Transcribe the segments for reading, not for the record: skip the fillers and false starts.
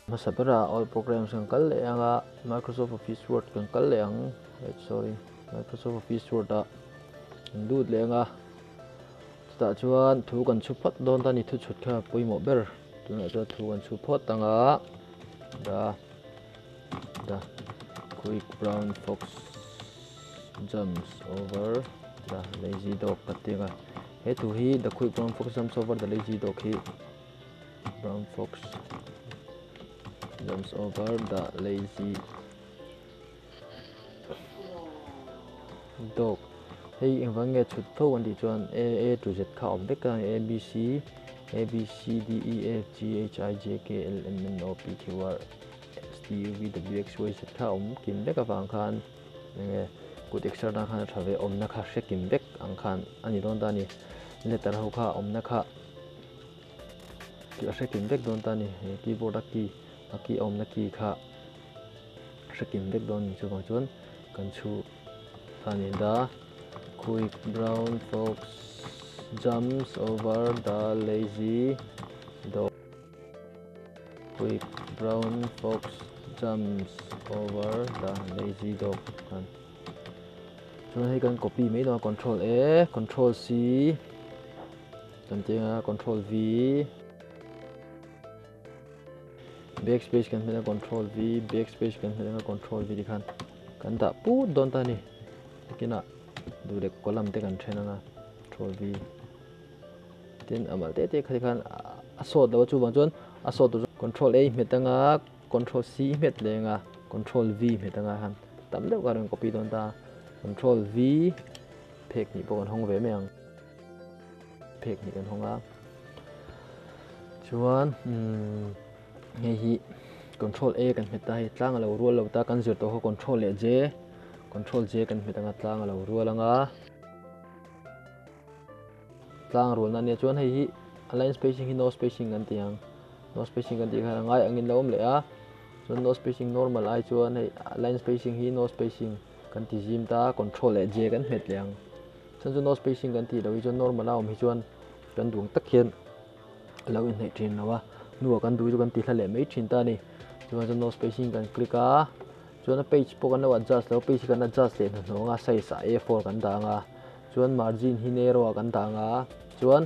Hmasa berah all programs kan kal leh ang a, Microsoft Office Word kan kal leh ang, wait sorry, Microsoft Office Word ah kan lut leh ang a, chutah chuan thu kan chhu phawt dawn ta a ni, thu chhut kha pawimawh ber, tunah chuan thu kan chhu phawt ang a, the the quick brown fox jumps over the lazy dog ka ti ang a, he thu hi the quick brown fox jumps over the lazy dog hi. Brown fox jumps over the lazy dog. Hei engvang nge chhut tho an tih chuan A A to Z kha awm vek a A B C A B C D E F G H I J K L M N O P Q R S T U V W X Y Z kha awm kim vek avang khan enge kut exer tan khan a tha ve awmna kha hre kim vek ang khan a ni dawn ta a ni. Letter ho kha awmna kha tih a hre kim vek dawn ta a ni he keyboard a key a key a awmna key kha a hre kim vek dawn a ni chuvang chuan kan chhu ta a ni the quick brown fox jumps over the lazy dog quick brown fox jumps over the lazy dog khan chuan hei kan copy mai dawn a control a control c. Kan ti anga control V backspace kan hmet a control V backspace kan hmet anga control V tikhan kan dah put dawn ta a ni takinah duh leh column te kan then anga control V tin a mal te te kha tikhan a sawt lo a chuvang chuan a sawt tur chuan control A hmet anga control C hmet leh anga control V hmet anga khan tam deuh kha rawn copy dawn ta control V phek hnih pawh kan hawng ve mai ang. Phek hnih kan hawng a chuan umm hei hi control A kan hmet ta hei tlang a lo rual lo ta kan zir tawh kha control leh J control J kan hmet anga tlang a lo rual anga tlang rual na ania chuan hei hi a line spacing hi no spacing kan ti ang no spacing kan tih khan a ngai angin lo awm leh a chuan no spacing normal ai chuan hei line spacing hi no spacing kan ti zim ta control leh J kan hmet leh ang. Chuan chu no spacing kan tih loh hi chuan normal a awm hi chuan kan duh ang tak hian a lo inhnaih thin lo a, hnuah kan duh hi chu kan ti hla leh mai thin ta a ni. Chuan chu no spacing kan click a, chuan a page pawh kan lo adjust lo, page hi kan adjust leh hnahnawh ang a, size ah A4 kan dah ang a, chuan margin hi narrow ah kan dah ang a, chuan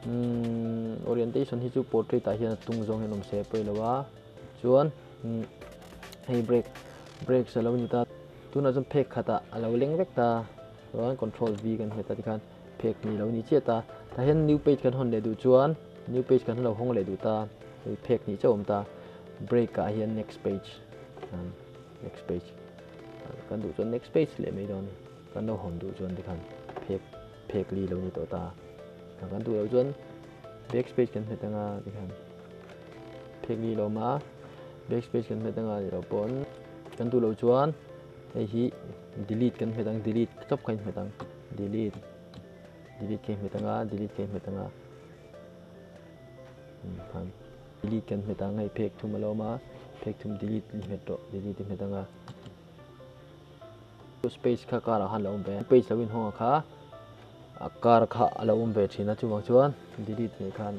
umm orientation hi chu portrait ah hian a tung zawng hian awm se pawi lo a, chuan umm hei break breaks a lo ni ta, tunah chuan phek khatah a lo leng vek ta. Chuan control V kan hmet a tikhan phek ni lo ni chiah ta. Tah hian new page kan hawn leh duh chuan new page kan lo hawng leh duh ta. Hei phek ni chauh awm ta. Break ah hian next page next page kan duh chuan next page leh mai dawn a ni. Kan lo hawn duh chuan tikhan phek phek li lo ni tawh ta. Kan duh loh chuan backspace kan hmet anga tikhan phek li lo awm a backspace kan hmet anga ni loh pawn kan duh loh chuan Hei hi delete kan hmet ang delete chawp kha in hmet ang delete delete kha in hmet anga delete kha in hmet anga khan delete kan hmet ang hei phek thum a lo awm a phek thum delete in hmet tawh delete in hmet anga space kha kar ah khan lo awm ve page lo in hawng a kha a kar kha a lo awm ve thin a chuvang chuan delete hmeh khan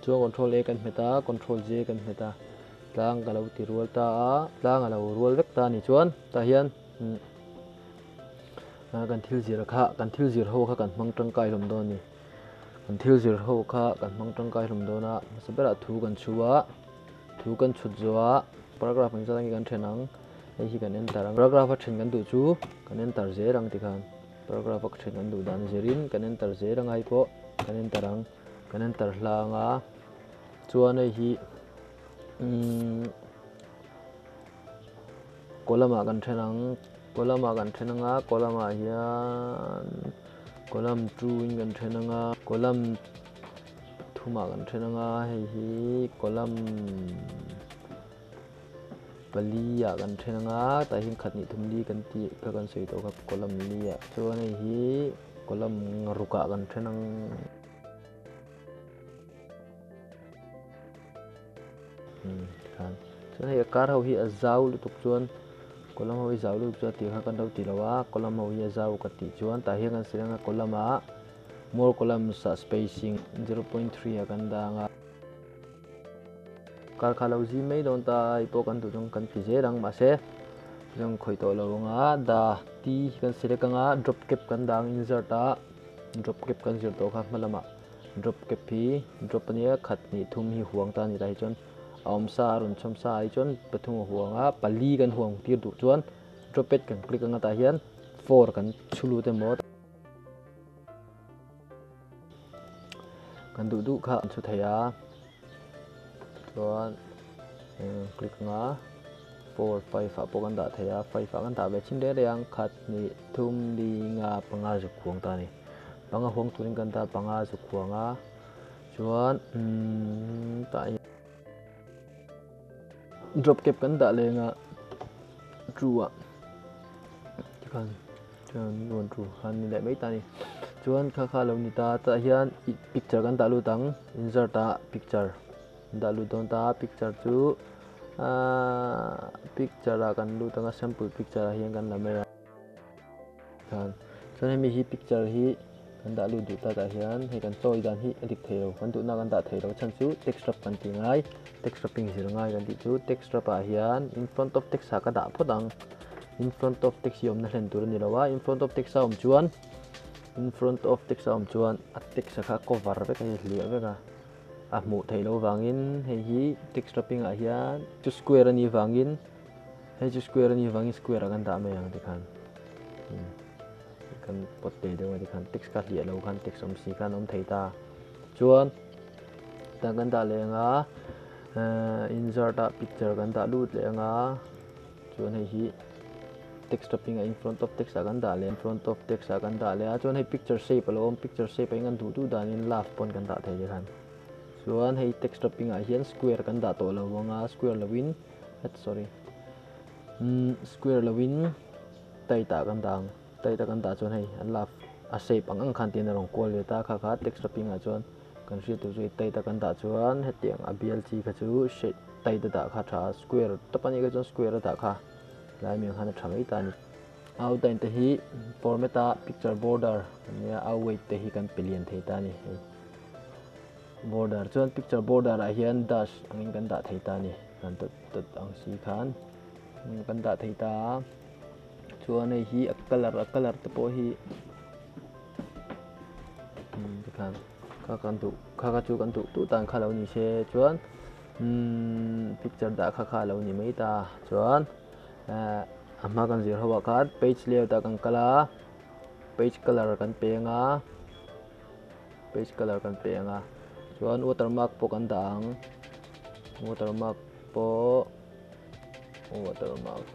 chuan control A kan hmet a control J kan hmet a. Tlang ka lo ti rual ta a, tlang a lo rual vek ta a nih chuan tah hian kan thil zir kha kan thil zir ho kha kan hmang tangkai hlawm dawn a ni. Kan thil zir ho kha kan hmang tangkai hlawm dawn a, hmasa berah thu kan chhu a, thu kan chhut zawh a, paragraph ang zat ang hi kan then ang, hei hi kan enter ang, paragraph a then kan duh chu kan enter zel ang tikhan paragraph a then kan duh dan zirin kan enter zel ang a hei pawh kan enter ang, kan enter hlang a, chuan hei hi. Umm column ah kan then ang column ah kan then anga column ah hian column 2 in kan then anga column thum ah kan then anga hei hi column pali ah kan then anga tah hian khat hnih thum li kan tih kha kan sawi tawh kha column li ah chuan hei hi column ruk ah kan then ang. Khan chuan hei a kar ho hi a zau lutuk chuan column ho hi zau lutuk chuan tih kha kan lo ti lo a column ho hi a zau ka tih chuan tah hian kan sawi ang a column ah more columns ah spacing 0.3 ah kan dang a. Kar kha lo zim mai dawn ta hei pawh kan duh chuan kan ti zel ang mahse chuan khawih tawh lo anga da T hi kan select anga drop cap kan dah ang insert a drop cap kan zir tawh kha hma lamah drop cap hi drop ania khat hnih thum hi huang ta a ni tah hi chuan a awm sa a rawn chhawm sa ah hi chuan pathum a huang a pali kan huang tir duh chuan drop pad kan click anga tah hian four kan chhu lut emaw Kan duh duh kha an chhu thei a, chuan click anga 4 5 ah pawh kan dah thei a, 5 ah kan dah ve chin reng reng ang, khat hnih thum li nga panga zuk huang ta a ni, panga huang turin kan dah panga zuk huang a, chuan tah hian drop cap kan dah leng a true ah tikhan. Chuan rawn thu khan ni leh mai ta ni. Chuan kha kha lo ni ta tah hian picture kan dah lut ang insert ah picture dah lut dawn ta picture chu ahh picture ah kan lut ang a sample picture ah hian kan la mai a khan chuan hemi hi picture hi kan dah lut duh ta tah hian hei kan chawi dan hi a dik thei lo kan duhna kan dah thei lo chhan chu text wrap kan ti ngai text wrapping zir ngai kan tih chu text wrap ah hian in front of text ah ka dah phawt ang. In front of text hi awmna hlen tur a ni lo a, in front of text a awm chuan in front of text a awm chuan a text a kha cover vek a hei hliah vek a, a hmuh theih loh vangin hei hi text wrapping ah hian chu square a nih vangin hei chu square a nih vangin square ah kan dah mai ang tikhan kan pawt teh deuh a tikhan text kha hliah lo khan text awm si khan a awm thei ta chuan tah kan dah leh ang a insert ah picture kan dah lut leh ang a. Chuan hei hi text wrapping a in front of text ah kan dah leh in front of text ah kan dah leh a chuan hei picture shape a lo awm picture shape ah hian kan duh duh danin love pawn kan dah thei te khan chuan hei text wrapping ah hian square kan dah tawh lo ang a square lo in het sorry umm square lo in tight ah kan dah ang tight a kan dah chuan hei an love a shape ang ang khan tihian a rawn kual ve ta kha kha text wrapping ah chuan Kan hriat tur chu i tight a kan dah chuan hetiang a bial chi kha chu shape tight a dah kha a tha a, square tawp a nih kha chuan square a dah kha lai miang khan a tha mai ta a ni. Outline te hi format a picture border a nia a weight te hi kan pe lian thei ta a ni hei border chuan picture border ah hian dash angin kan dah thei ta a ni kan dot dot ang si khan kan dah thei ta a chuan hei hi a colour a colour te pawh hi. Tikhan kha kan duh kha kha chu kan duh duh tan kha lo ni se chuan picture dah kha kha lo ni mai ta chuan a hma kan zir ho ah khan page layout ah kan kal a page colour kan peng a page colour kan peng a chuan watermark pawh kan dah ang watermark pawh watermark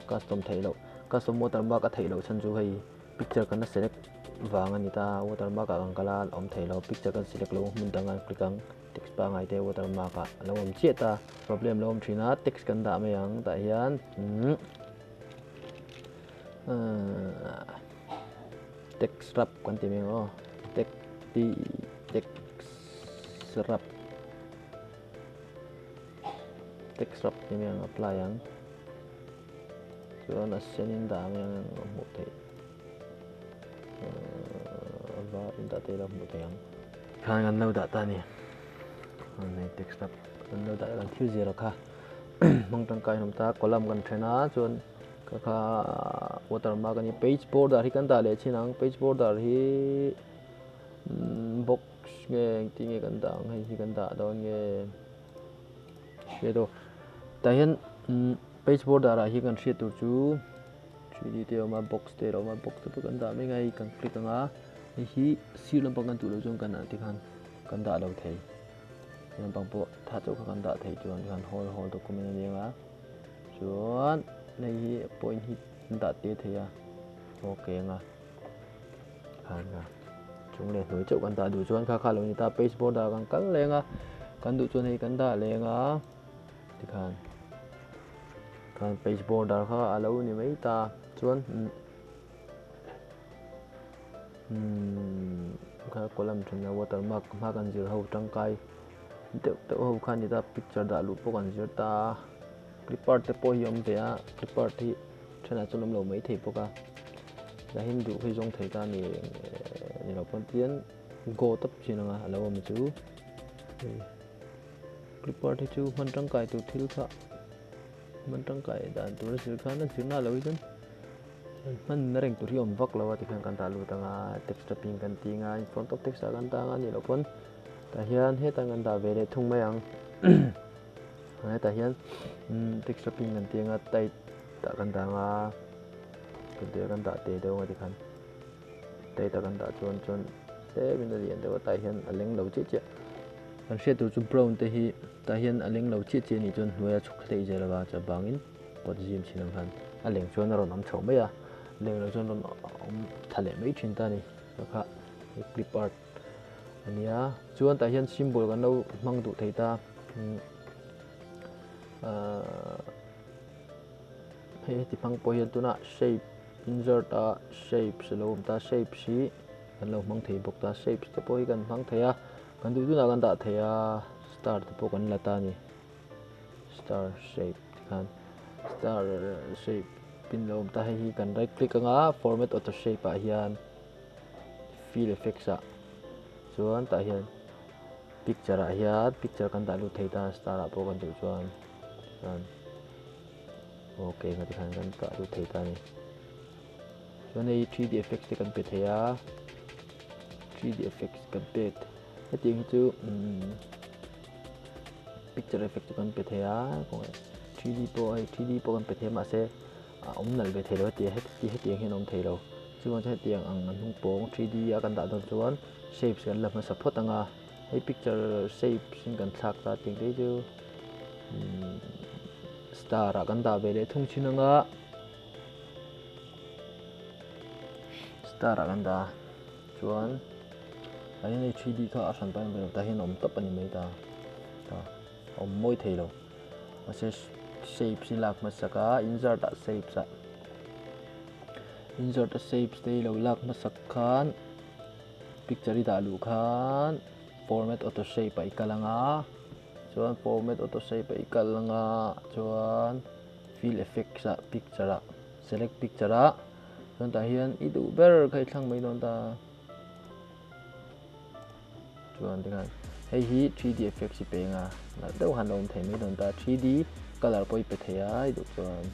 custom theih loh custom watermark a theih loh chhan chu hei picture kan la select vang a ni ta watermark ah kan kal a a awm thei lo picture kan select lo hmun dang an click ang text pangai te watermark ah a lo awm chiah ta problem lo awm thin a text kan dah mai ang tah hian text wrap kan ti mai ang aw text text wrap text wrap ti mai ang apply ang. Chuan a sen in dah ang ang a hmuh theih a var in dah te ila hmuh theih ang. Khan kan lo dah ta a ni. Hei text up kan lo dah kan thil zir a kha hmang tangkai hnawm ta column kan then a chuan kha kha watermark a ni page border hi kan dah leh chin ang page border hi box nge engtin nge kan dah ang hei hi kan dah dawn nge. Hriat aw. Tah hian page border ah hian kan hriat tur chu 3D te a awm a box te a awm a box te pawh kan dah mai ngai kan click ang a hei hi sir lampang kan duh loh chuan kan ah te khan kan dah lo thei sir lampang pawh tha chauh kha kan dah thei chuan tikhan whole whole document a ni ang a chuan hei hi point hi kan dah tir thei a okay ang a khan a chung leh hnuai chauh kan dah duh chuan kha kha lo ni ta page border kan kal leng a kan duh chuan hei kan dah leng a tikhan khan page border kha a lo ni mai ta chuan umm kha column then a watermark hma kan zir ho tangkai deuh deuh ho kha a ni ta picture dah luh pawh kan zir ta a clipart te pawh hi a awm ve a clipart hi Thenah chuan awm lo mai thei bawk a, zahin duh hi zawng thei ta ni ni lo pawn tian go tawp chin anga a lo awm chu hei. Clip art hi chu hman tangkai tur thil kha hman tangkai dan tur a zir khan a zirna lo hi chuan hman na reng tur hi a awm vak lo a tikhian kan dah lut anga text typing kan ti anga in front of text ah kan dah anga a nih loh pawn tah hian hetah kan dah ve leh thung mai ang hetah hian text typing kan ti anga tight ah kan dah anga kan dah te deuh anga tikhan. Tight a kan dah chuan chuan tlem in a lian deuh a tah hian a leng lo chiah chiah kan hriat tur chu brown te hi tah hian a leng lo chiah chiah anih chuan hnuai a chhuk thla daih zel a chuan vangin pot zim chin ang khan a leng chuan a rawn awm chho mai a leng lo chuan rawn awm thla leh mai thin ta a ni kha kha clip art a nia chuan tah hian symbol kan lo hmang duh thei ta ahh hei heti hmang pawh hian tunah shape Insert a shapes a lo awm ta, shapes hi kan lo hmang thei bawk ta, shapes te pawh hi kan hmang thei a, kan duh dunah kan dah thei a, star te pawh kan la ta a ni, star shape ti khan star shape in lo awm ta, hei hi kan right click anga format auto shape ah hian fill effects ah chuan tah hian picture ah hian picture kan dah lut thei ta, star ah pawh kan duh chuan chuan. Ok nga tikhan kan dah lut thei ta a ni. Chuan hei 3D effects te kan pe thei a. 3D effects kan pek hetiang hi chu picture effect chu kan pe thei a. 3D pawh hei 3D pawh kan pe thei a mahse a awm nalh ve thei lo heti heti hetiang hian a awm thei lo. Chuvang chuan hetiang ang a hnung pawng 3D a kan dah dawn chuan shapes kan la hmasa phawt ang a. Hei picture shapes in kan thlak ta tih te chu star ah kan dah ve leh thung thin anga star ah kan dah chuan tah hian hei 3D kha a hran pahin tah hian a awm tawp a ni mai ta ta a awm mawi thei lo mahse shapes hi lak hmasak a insert ah shapes ah insert a shapes te hi lo lak hmasak khan. Picture i dah luh khan format auto shape ah i kal ang a, chuan format auto shape ah i kal ang a, chuan fill effects ah picture ah select picture ah chuan tah hian i duh ber kha i thlang mai dawn ta chuan tikhan hei hi 3D effects i peng a nalh deuh han la awm thei mai dawn ta 3D color pawh i pe thei a i duh chuan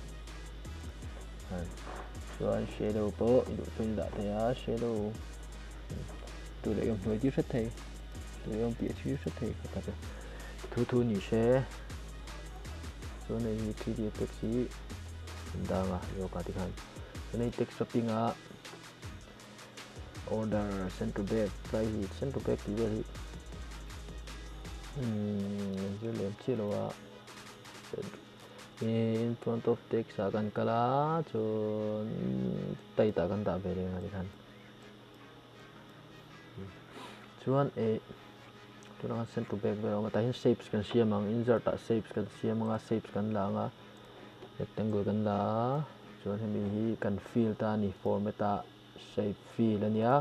chuan shadow pawh i duh chuan i dah thei a shadow Tu leh awm hnuai tir hret thei tu leh awm piah tir hret thei ka chu thu thu ni se chuan hei hi 3D text hi an dang a yoga ti khan chuan hei text shopping a order send to back tlai hi send to back tih vel hi zir lem chiah lo a in front of text ah kan kal a chuan tight ah kan dah ve leh ang a ti khan. Chuan eh tunah khan send to back vel a awm a tah hian shapes kan siam ang insert ah shapes kan siam ang a shapes kan la ang a rectangle kan la a chuan hemi hi kan fill ta a ni format ah shape fill a nia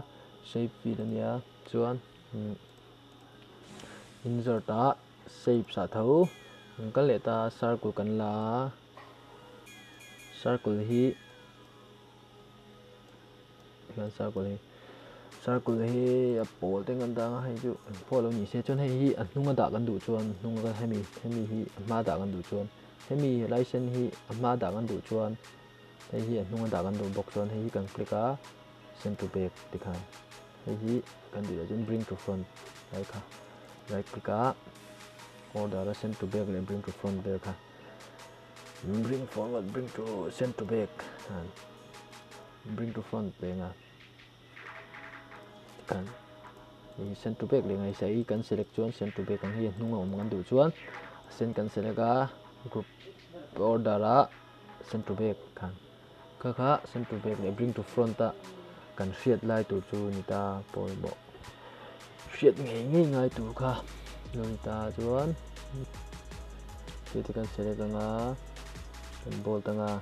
shape fill a nia chuan insert ah shapes ah tho kan kal leh ta a circle kan la a circle hi. Hian circle hi circle hi a pawl te kan dah ang a hei chu pawh lo ni se chuan hei hi a hnung a dah kan duh chuan hnung a hemi hemi hi a hma dah kan duh chuan hemi lai sen hi a hma dah kan duh chuan hei hi a hnung a dah kan duh bawk chuan hei hi kan click a send to back tikhan hei hi kan duh leh chuan bring to front lai kha right click a order a send to back leh bring to front vel kha bring forward bring to send to back. Bring to front leh nga kan i send to back leh nga i kan select chuan send to back ang hi a hnung a awm kan duh chuan a sen kan select a group order a send to back khan kha kha send to back leh bring to front a kan hriat lai tur chu ni ta pawimawh hriat ngei ngei ngai tur kha lo ni ta chuan te kan select anga kan bold anga.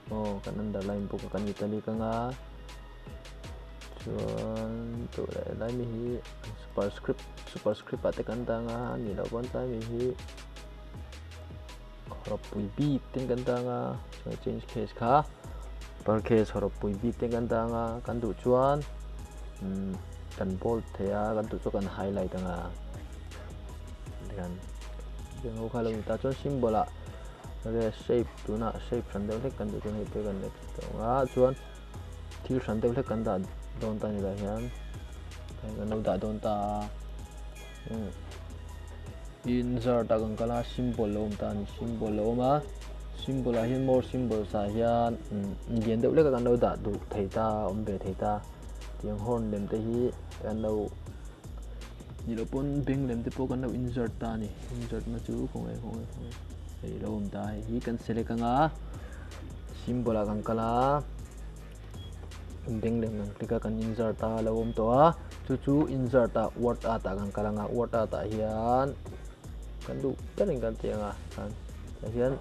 Aw kan underline bawk a kan italic anga chuan tih leh lai mi hi superscript superscript ah te kan dah anga a nih loh pawn tlai mi hi hawrawp pui bik ten kan dah anga chuan change case kha upper case hawrawp pui bik ten kan dah anga kan duh chuan kan bold thei a kan duh chuan kan highlight anga tikhan. Tiang ho kha lo ni ta chuan symbol ah enge shape tunah shape hran deuh hlek kan duh chuan hei te kan next ang a chuan thil hran deuh hlek kan dah dawn ta ni lah hian hei kan lo dah dawn ta a insert ah kan kal a symbol a awm ta a ni symbol a awm a symbol ah hian more symbols ah hian lian deuh hlek a kan lo dah duh thei ta awm ve thei ta tiang horn lem te hi kan lo. Ni loh pawn bank lem te pawh kan lo insert ta a ni insert na chu khawnge khawnge khawnge hei lo awm ta hei hi kan select anga symbol ah kan kal a bank lem kan click a kan insert a lo awm tawh a chu chu insert ah word art ah kan kal anga word art ah hian kan duh berin kan ti anga khan tah hian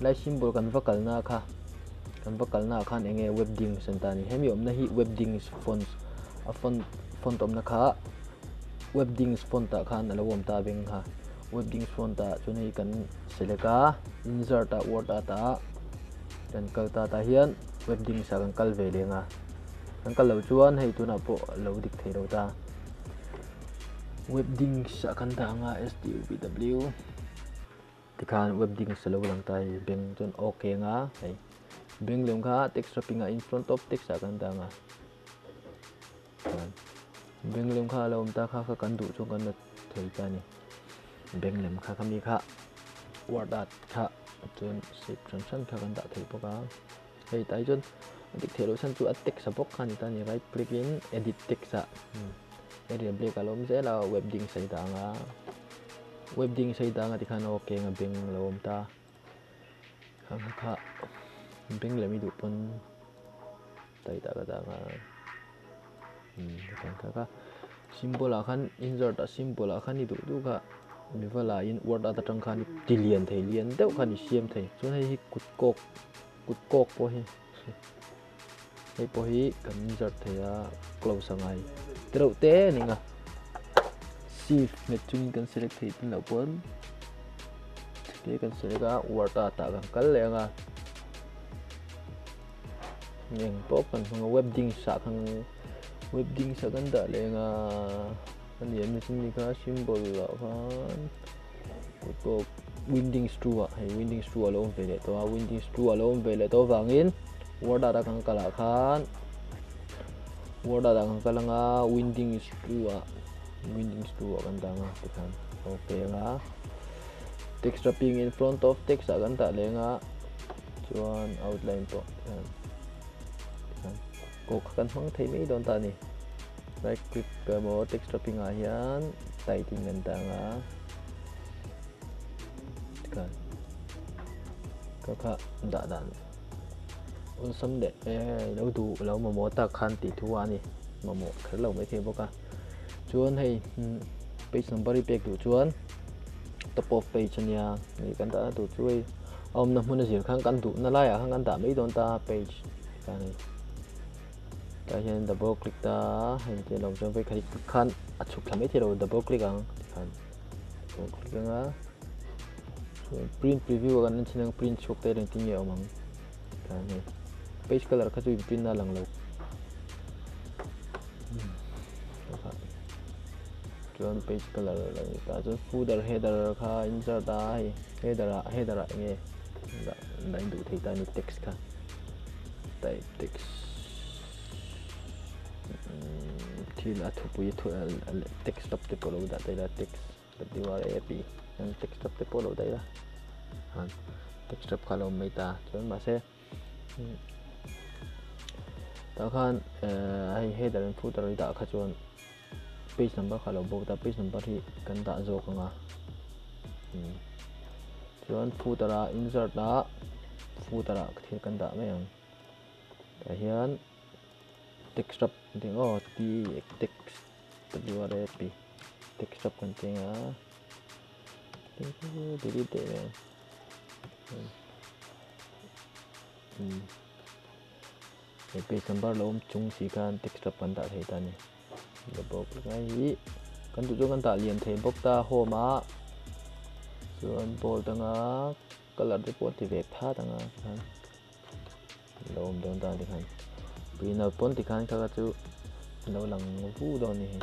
lai symbol kan va kalna kha kan va kalna ah khan enge webdings an ta a ni hemi awmna hi webdings fonts a font font awmna kha webdings font ah khan a lo awm ta beng kha webdings font ah chuan hei kan select a insert ah word art ah kan kal ta tah hian webdings ah kan kal ve leng a kan kal loh chuan hei tunah pawh a lo dik thei lo ta webdings ah kan dah ang a stupw tikhan webdings a lo lang ta hei beng chuan ok anga hei beng lem kha text wrapping ah in front of text ah kan dah ang a. Bank lem kha a lo awm ta kha kha kan duh chuan kan la thei ta a ni. Bank lem kha khami kha word art kha chuan shape hran hran kha kan dah thei bawk a. Hei tai chuan a dik theih loh chhan chu a text a bawk kha a ni ta a ni. Right click in edit text ah area black a lo awm zel a web ding sei ta ang a. Web ding sei ta ang a tikhan okay anga bank a lo awm ta. Kha kha kha bank lem i duh pawn. Tai tak atanga kan kha kha symbol ah khan insert ah symbol ah khan i duh duh kha mi va la in word art atang khan i ti lian thei lian deuh khan i siam thei chuan hei hi kut kawk kut kawk pawh hi hei pawh hi kan insert thei a close a ngai tereuh te a ni nga shift hmet chungin kan select thei tin loh pawn te kan select a word art ah kan kal leh anga. Eng pawh kan hmang a web ding sah khan web ding sah kan dah leng a a ni em chu ni kha symbol ah khan pawh winding screw ah hei winding screw a lo awm ve leh tawh a winding screw a lo awm ve leh tawh avangin word art a kan kal ah khan word art ah kan kal anga winding screw ah winding screw ah kan dah anga tikhan okay anga text wrapping in front of text ah kan dah leng a. Chuan outline pawh hian tikhan kawk kha kan hmang thei mai dawn ta a ni. Right click emaw text wrapping ah hian tight in kan tang a tikhan ka kha dah dan awlsam leh lo duh lo mamawh tak khan tih thu a ni mamawh kher lo maithei bawk a chuan hei page number i pek duh chuan top of page ania hei kan dahna tur chu hei a awmna hmun a zir khan kan duhna laiah khan kan dah mai dawn ta page khan hei tah hian double click ta hei te lo chuan vei khat khan a chhuk thla mai thei lo double click ang tikhan double click anga chuan print preview ah kan en chin ang print chhuak te engtin nge a awm ang tikhan hei page color kha chu in print na a lang lo. Chuan page color a ni ta chuan footer header kha insert a hei header ah header ah enge dah dah in duh thei ta a ni text kha type text thil a thupui text tap te pawh lo dah ta ila text w r a p text tap te pawh lo dah ila text tap kha a lo awm mai ta chuan mahse. Tah khan hei header and footer i dah kha chuan page number kha a lo bo ta page number hi kan dah zawk ang a chuan footer ah insert ah footer ah thil kan dah mai ang tah hian text up an tih ang aw t text w r a p text up kan tih ang a delete daih mai ang. Hei page number lo awm chung si khan text up kan dah thei ta a ni. Double click a hi kan duh chuan kan dah lian thei bawk ta home ah chuan bold anga colour te pawh a ti ve phat anga tikhan lo awm dawn ta tikhan print out pawn tikhan kha kha chu lo lang vu dawn a ni hei.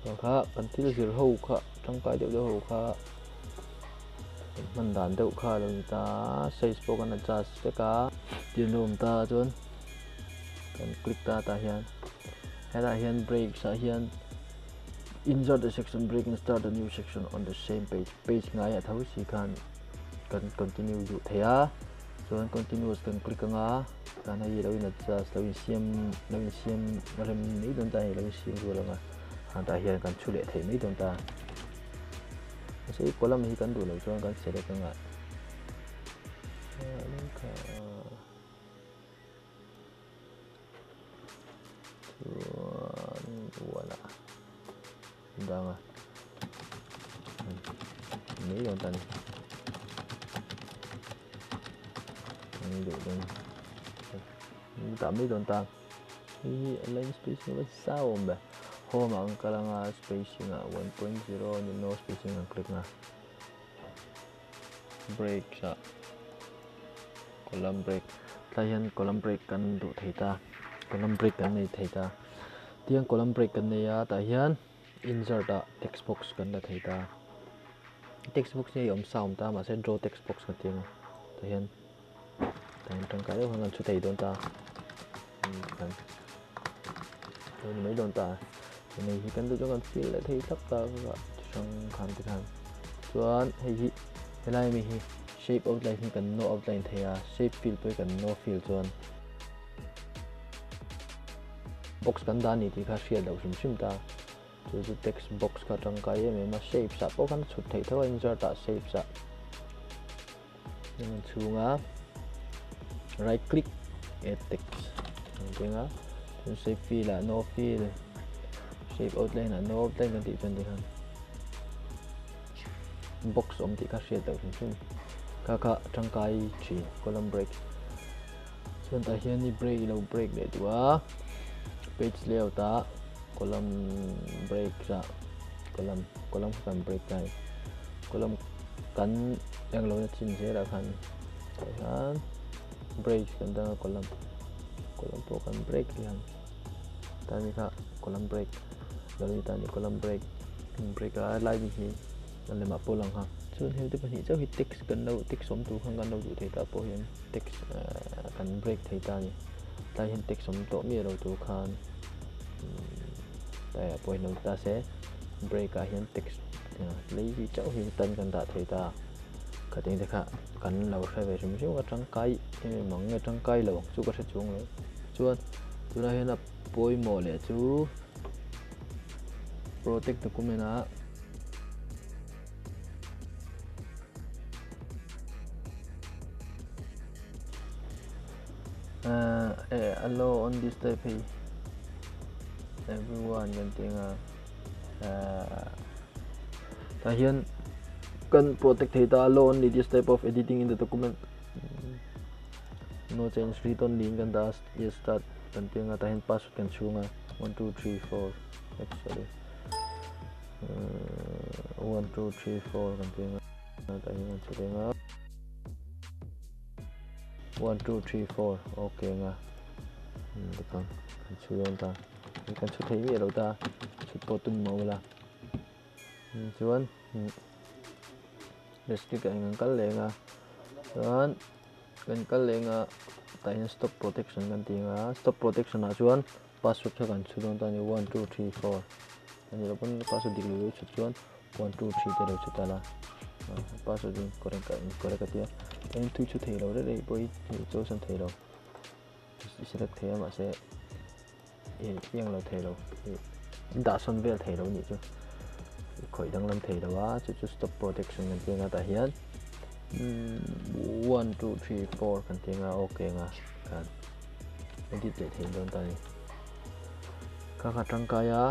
Kha kan thil zir ho kha tangkai deuh deuh ho kha man dan deuh kha lo ni ta size pawh kan adjust vek a tin lo awm ta chuan kan click ta tah hian hetah hian breaks ah hian insert a section break and start a new section on the same page page ngai ah tho si khan kan continue duh thei a chuan continuous kan click anga tan hei lo in adjust lo in siam lo in siam rem mai dawn ta hei lo in siam rual anga tah hian kan thu leh thei mai dawn ta sei column hi kan duh lo chuan kan select anga chuan wala danga mai dawn ta ni ni duh dawn ta mai dawn ta hi line spacing va sao awm be home ang kalanga spacing ah 1.0 ni no spacing ang click na break sa column break tlai hian column break kan duh thei ta column break kan nei thei ta tiang column break kan nei a tah hian insert ah text box kan la thei ta text box hi awm sa awm ta mahse draw text box kan ti anga tah hian tangkai deuh khan kan thu thei dawn ta kan lo ni mai dawn ta hei hi kan duh chuan kan fill leh thei thlap ta ka hrang khan ti khan chuan hei hi helai mi hi shape outline hi kan no outline thei a shape fill pawh hi kan no fill chuan box kan dah ni tih kha hriat loh hrim hrim ta chu chu text box kha tangkai em em a shape ah pawh khan chhut theih tho a insert ah shapes ah an chhunga right click add text ang tinga chuan shape fill ah no fill shape outline ah no outline kan tih chuan tikhan box awm tih kha hriat loh hrim hrim kha kha tangkai thin column break chuan tah hian i break lo break leh duh a page layout ah column break ah column column kha kan break ta column kan eng lo na chin zel ah khan tah hian break kan dang a column column pawh kan break hian tani kha column break lo ni tani column break break a lai mi hi an lemah pawh lang ha chuan hei te pahnih chauh hi text kan lo text awm tur khan kan lo duh thei ta pawh hian text kan break thei ta ni tlai hian text awm tawh mi lo tur khan tlai ah pawh hian lo ta se break ah hian text lei hi chauh hi tan kan dah thei ta khating te kha kan lo hre ve hrim hrim a tangkai em em ang nge tangkai lo ang chu ka hre chuang lo chuan tunah hian a pawimawh leh chu protect document ah allow on this type hei everyone kan ti anga tah hian kan protect thei ta allow only this type of editing in the document no change read only in kan dah yes start kan ti anga tah hian password kan chhung a 1 2 3 4 sorry 1 2 3 4 kan ti anga tah hian kan chhung anga 1 2 3 4 okay nga kan chhu dawn ta kan chhu thei mi lo ta chhut pawh tum mo la chuan restrict ah kan kal leh anga chuan kan kal leh anga tah hian stop protection kan ti anga stop protection ah chuan password kha kan chhu dawn ta ani 1 2 3 4 ani lo pawn password dik lo chhut chuan 1 2 3 te lo chhut ala password in correct correct atia en thui chu thei lo re rei pawh hi chaw san thei lo select thei a mahse iang lo thei lo dah sawn vel thei lo nih chu khawih danglam thei lo a chu chu stop protection kan ti anga tah hian 1 2 3 4 kan ti anga okay nga kan edit leh thei dawn ta ni kha kha tangkai a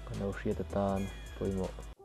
kan lo hriat atan pawimawh.